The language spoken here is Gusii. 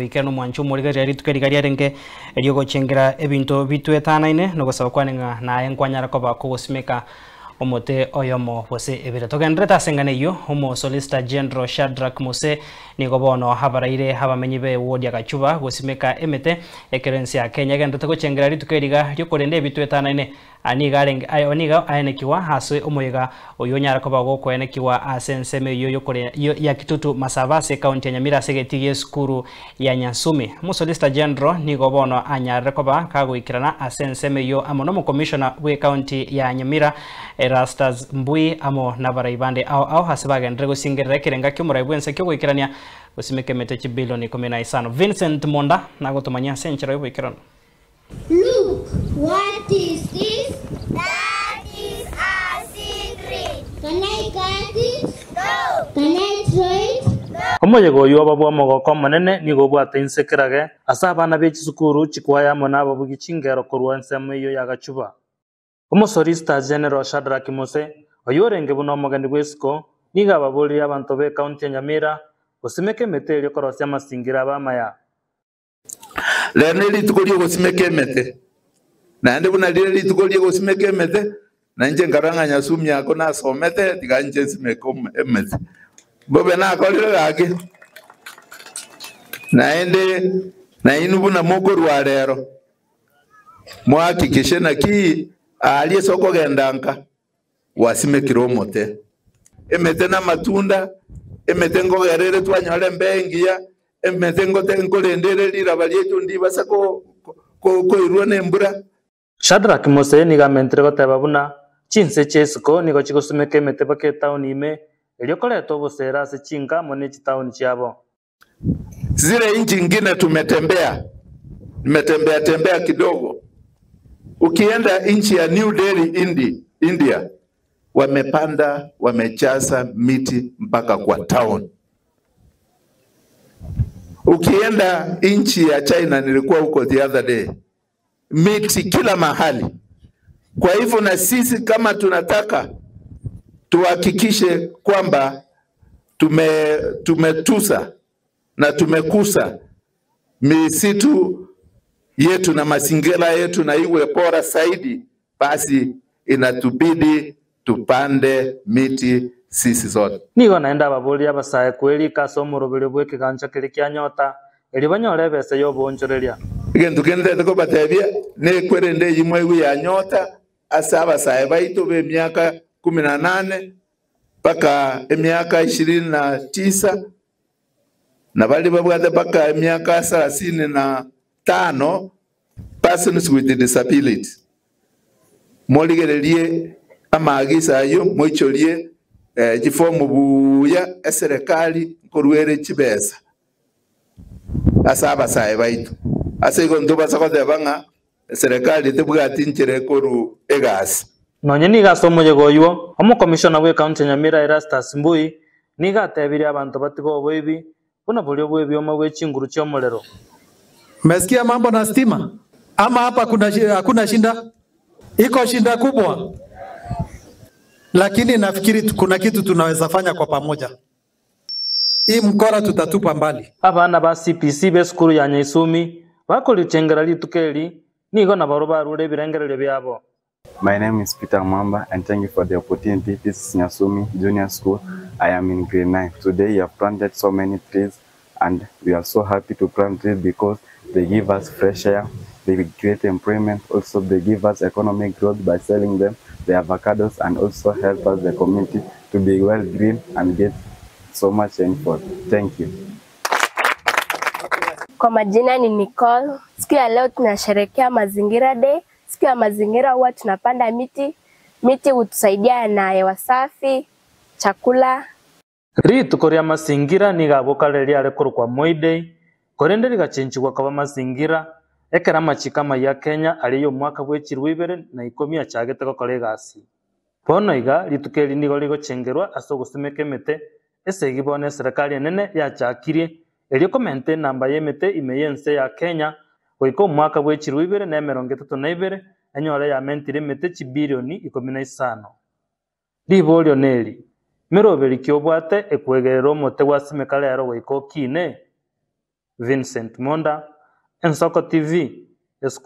Goikera nomwancho omorigereria rituko eriga riarenge eriogochengera ebinto bitwetanaine, nogosaba kwane ng'a naye nkwanyara koba kogosimeka omote oyomo gose ebere. Togendererete ase eng'ana eyio, Omosolicitor General Shadrack Mose nigo bono abaraire abamenyi be ward ya Gachuba gosimeka emete ekero ense ya Kenya egendererete gochengera rituko eriga riokorenda ebitwetanaine. Aya nigo arenge aye nigo aenekigwa ase omoyega oyio onyare koba ogokoenekigwa ase ensemo eyio yokore ya Kitutu Masaba ase ekaunti ya Nyamira ase egetii gi'esukuru ya Nyansumi. Omosolicitor General nigo bono anyarire koba kagoikerana ase ensemo eyio amo n'omokomishona bw'ekaunti ya Nyamira Erastus Mbui amo nabarai bande ao ao ase bagenderere gosingerera ekerenga ki'omorai bw'ense ki'ogoikerania gosimeka emete chibilioni ikomi na isano. Vincent Monda nagotomanyia ase enchera y'oboikeranu. Look, what is this? That is a seed tree. Can I cut it? No. Can I throw it? No. Omoyega oyio oba bw'omogoko omonene nigo obwate inse kerage ase abana be chisukuru chikwaya amo nababugi chingero korwa ensemo eyio ya Gachuba. Omosolicitor General Shadrack Mose, oyio orenge buna omogeni bw'esiko, nigo ababoririe abanto b'ecounty ya Nyamira gosimeka emete erio korosia amasingira abe amaya. Rero nerituko ri'ogosimeka emete, naende buna rire rituko ri'ogosimeka emete, na inche nkarora ng'a Nyasumi ako nasomete, tiga inche nsimeke emete. Mbobe nakorire gaki? Naende nainwe buna mokorua rero, mohakikishe naki aaria ase okogenda nka gwasimekire omote. Emete namatunda, emete nkogera ere twanyora embeo engiya, emete ngote nkorenda ere riraba riaito ndibasa koirwa nembura. Shadrack Mose nigo amentire goteba buna chinse chi'isiko nigo chigosumeka emete mpaka etaoni ime, erio koreta obosera ase chinka amo ne chitaoni chiabo. Zile nchi ingine tumetembea, nimetembea tembea kidogo. Ukienda nchi ya New Delhi Indi, India wamepanda wamejaza miti mpaka kwa town. Ukienda nchi ya China, nilikuwa huko the other day, miti kila mahali. Kwa hivyo na sisi kama tunataka tuhakikishe kwamba tume, tumetusa na tumekusa misitu yetu na mazingira yetu na iwe bora zaidi, basi inatubidi tupande miti sisi zote. Nigo naende ababoria abasae kwerika ase omoroberio bw'ekegancha keria kia nyota, erio banyore ebesa y'oboonchoreria. Egento kende ntagete kobatebia, nekwerende eyio mwaigwe ya nyota ase abasae baito b'emiaka kumi na nane mpaka emiaka ishirini na tisa, na baria babwate mpaka emiaka sarasini na tano, persons with disability. Morigererie amaagiso ayio, moichorie chifomu buya, eserekari nkoruere chibesa ase abasae baito. Ase igo ntobasa goteba ng'a eserekari tebwati nchera ekoru egasi. Nonye nigo ase omoyega oyio, omokomishona bw'ecounty ya Nyamira Erastus Mbui nigo atebirie abanto batige oboibi buna boria bw'ebioma bwe chinguru chi'omorero. Mmesikia mambo na stima ama hapa kuna, hakuna shinda? Iko shinda kubwa, lakini nafikiri kuna kitu tunaweza fanya kwa pamoja. Hii mkora tutatupa mbali. Abana ba CPC b'esukuru ya Nyaisumi bakorichengera rituko eri, nigo nabarobwo barure ebirengererio biabo. My name is Peter Mwamba and thank you for the opportunity. This is Nyasumi Junior School. I am in grade 9. Today you have planted so many trees and we are so happy to plant trees because they give us fresh air, they create employment, also they give us economic growth by selling them, the avocados and also help us the community to be well green and get so much rainfall. Thank you. Kwa majina ni Nicole. Siku ya leo tunasherehekea Mazingira Day. Siku ya mazingira huwa tunapanda miti. Miti hutusaidia na hewa safi, chakula. Rituko ria Masingira nigo abwo kare riare korokwa Moi Day, korende rigachenchigwa koba Mazingira ekero amachiko amayia a Kenya aria y'omwaka bwe chirwa ibere na ikomi achagete gokora egasi. Bono iga, rituko eri nigo rigochengerwa ase ogosimeka emete, esegi bono eserekari enene yachakirie erio komenta enamba y'emete ime y'ense ya Kenya goika omwaka bwe chirwa ibere na emerongo etato na ibere enyore yamentire emete chibilioni ikomi na isano. Riborio neri, Meroberi ki obwate ekwegerera omote gwasimeka rero goika okine? Vincent Monda, Ensoko TV, esukuru.